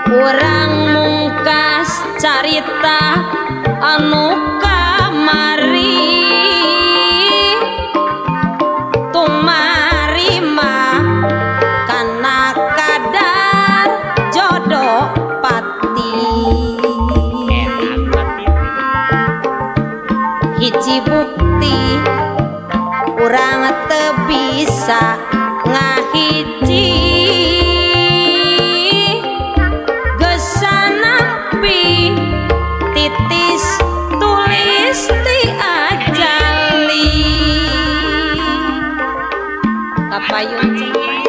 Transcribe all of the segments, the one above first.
Urang mungkas carita anu kamari tumarima kana kadar jodoh pati. Enak mati. Hiji bukti urang teu bisa ngahiji geus nampi titis tulis ti ajali kapayun cenah.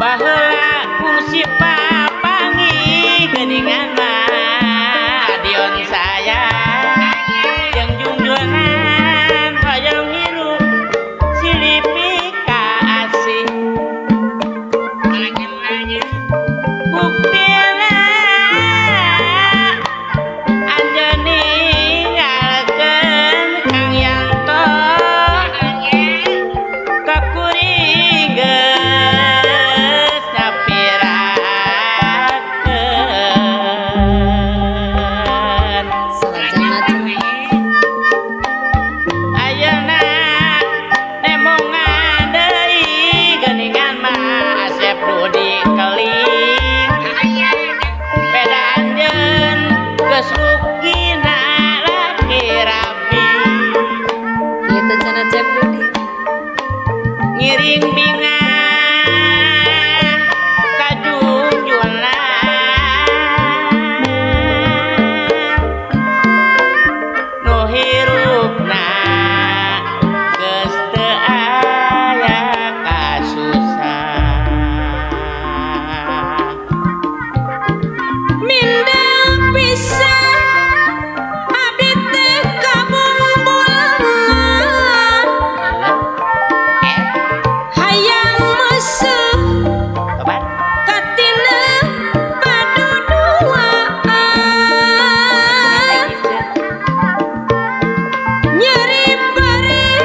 Baheula kungsi papanggih geuningan mah Dion saya jeung jungjunan hoyong hirup silipi kaasih buktina anjeun ninggalkeun Kang Yanto ka kuring geus nyapirakeun. Salajengna cenah. Ayeuna nemongan deui geuningan mah Asep Dudi keling beda anjeun geus rukina laki rabi. Kitu cenah Cep Dudi. Ngiring bingah ka junjunan nu hirupna geus teu aya kasusah. Minda pisan abdi teh kabungbulan Eh, hayang meuseuh tobat. Katina paduduaan nyeri perih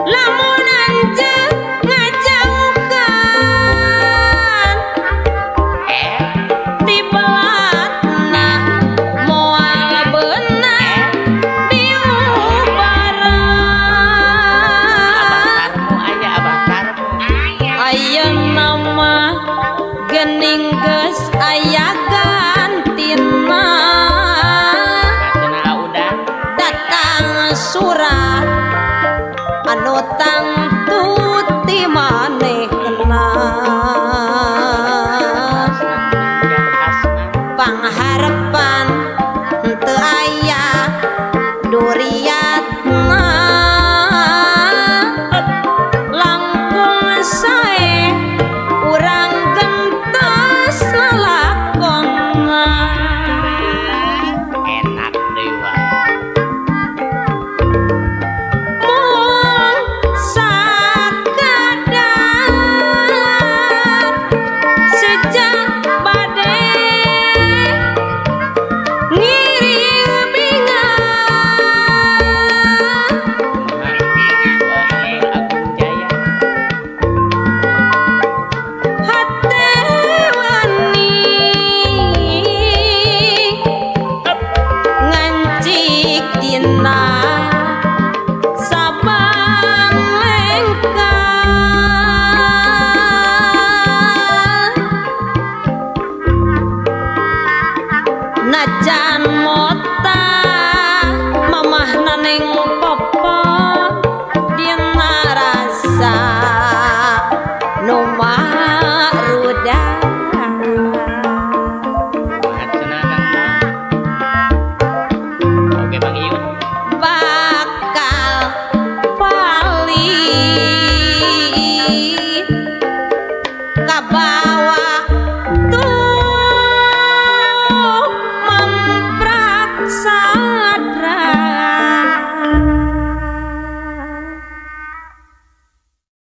lamun anjeun ngajauhan Eh, ti pelatna moal beunang diubaran. Abah Karmu aya, Abah Karmu. Ayeuna mah geuning geus aya.